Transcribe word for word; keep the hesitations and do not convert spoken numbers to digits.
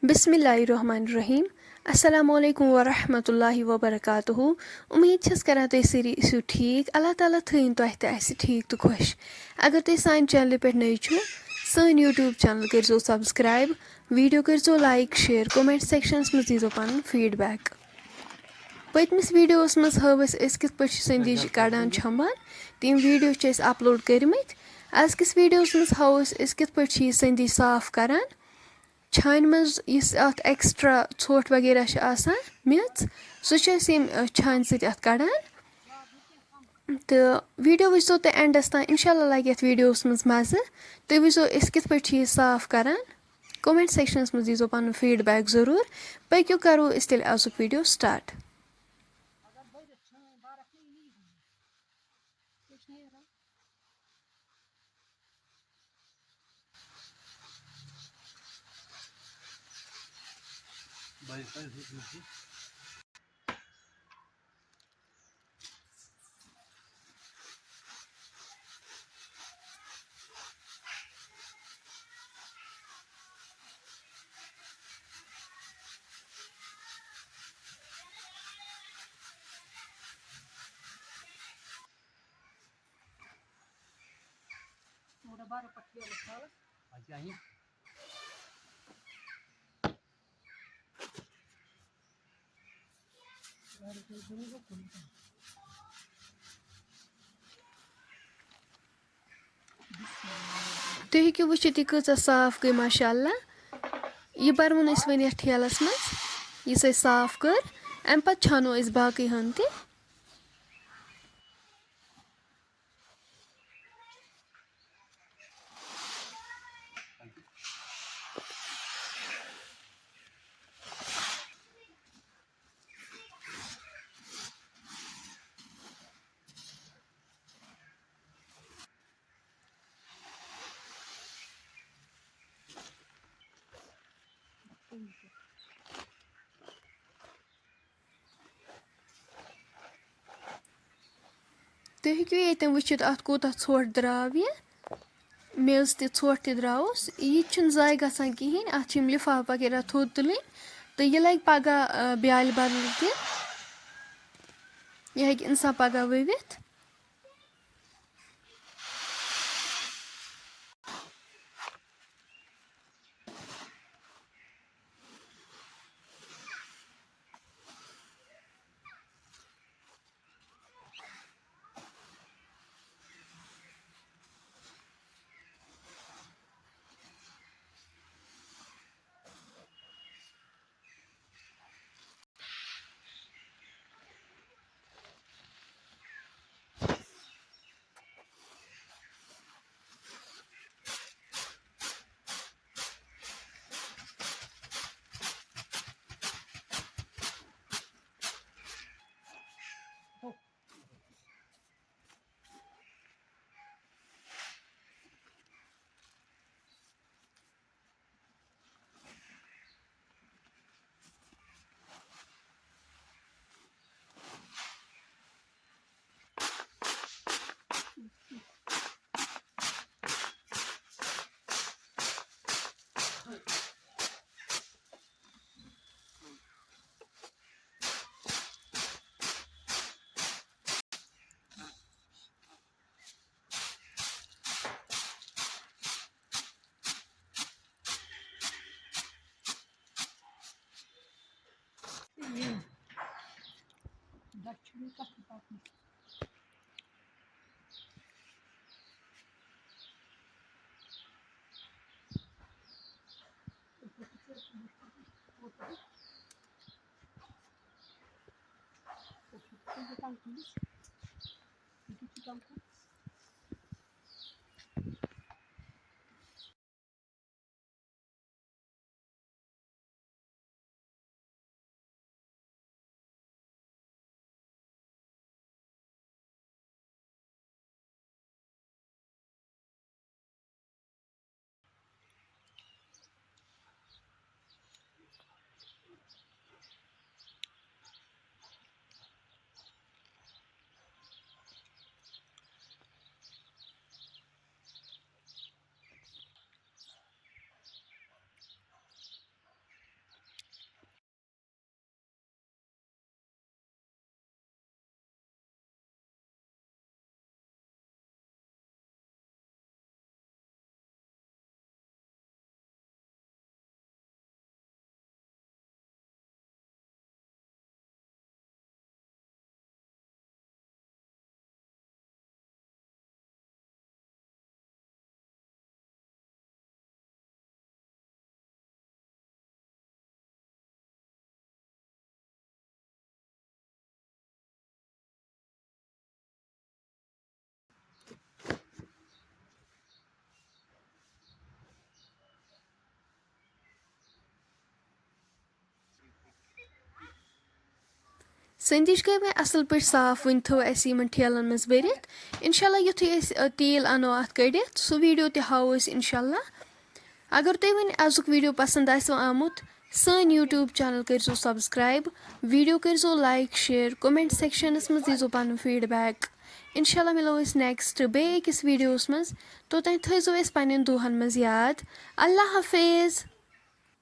بسم اللہ الرحمن الرحیم۔ السلام علیکم ورحمۃ اللہ وبرکاتہ۔ امید چھس کران تُہۍ سٲری ٲسِو ٹھیٖک۔ اللہ تعالیٰ تھٲیِن تۄہہِ تہِ اَسہِ ٹھیٖک تہٕ خۄش۔ اگر تُہۍ سانہِ چینلہِ پٮ۪ٹھ نٔوۍ چھِو، سٲنۍ YouTube channel کٔرۍزیو subscribe، video کٔرۍزیو like، share، comment sectionس منٛز دیٖزیو پنُن feedback۔ پٔتمِس videoس منٛز ہٲو اَسہِ أسۍ کِتھ پٲٹھۍ چھِ سٔندِج کڑان چھۄمبان۔ تِم video چھِ اَسہِ upload کٔرمٕتۍ۔ أزکِس videoس منٛز ہاوو أسۍ أسۍ کِتھ پٲٹھۍ چھِ یہِ سٔندِج صاف کران۔ چھانہِ منٛز یُس اَتھ extra ژھۄٹھ وغیرہ چھِ آسان میٚژ، سُہ چھِ أسۍ ییٚمہِ، آ، چھانہِ سۭتۍ اَتھ کَڑان۔ تہٕ video وٕچھزیو تُہۍ endس تام، اِنشاء اللہ لَگہِ یَتھ videoس منٛز مَزٕ۔ تُہۍ وٕچھزیو أسۍ کِتھ پٲٹھۍ چھِ یہِ صاف کَران۔ Comment sectionس منٛز دیٖزیو پَنُن feedback ضروٗر۔ پٔکِو کَرو أسۍ تیٚلہِ أزیُک video start۔ تھوڑا بارہ پٹھیالس تھاوس۔ اچھا، یہِ۔ تُہۍ ہیٚکِو وٕچھِتھ، یہِ کۭژاہ صاف گٔے، ماشاء اللہ۔ یہِ بَرمُن أسۍ وۄنۍ یَتھ ٹھیلَس منٛز، یُس اَسہِ صاف کٔر۔ اَمہِ پَتہٕ چھانو أسۍ باقٕے ہَن تہِ۔ تُہۍ ہیٚکِو ییٚتٮ۪ن وٕچھِتھ، اَتھ کوٗتاہ ژھۄٹھ درٛاو یہِ۔ میٚژ تہِ، ژھۄٹھ تہِ درٛاوُس۔ یہِ تہِ چھُنہٕ ضایع گژھان کِہیٖنۍ۔ اَتھ چھِ یِم لِفاف وغیرہ تھوٚد تُلٕنۍ، تہٕ یہِ لَگہِ پَگاہ، آ، بیٛالہِ بَدلہٕ تہِ۔ یہِ ہیٚکہِ اِنسان پَگاہ وٕوِتھ۔ ژٔنٛدِج گٔے وۄنۍ اَصٕل پٲٹھۍ صاف، وۄنۍ تھٲو اَسہِ یِمَن ٹھیلَن منٛز بٔرِتھ۔ اِنشاء اللہ یُتھُے أسۍ، آ، تیٖل اَنو اَتھ کٔڑِتھ، سُہ video تہِ ہاوو أسۍ اِنشاء اللہ۔ اگر تۄہہِ وۄنۍ آزُک video پسنٛد آسِوٕ آمُت، سٲنۍ YouTube channel کٔرۍزیو subscribe، video کٔرۍزیو like، share، comment sectionس منٛز دیٖزیو پنُن feedback۔ اِنشاء اللہ مِلو أسۍ next بیٚیہِ أکِس videoس منٛز۔ توٚتام تھٲیزیو اَسہِ پنٛنٮ۪ن دُعاہن منٛز یاد۔ اللہ حافظ۔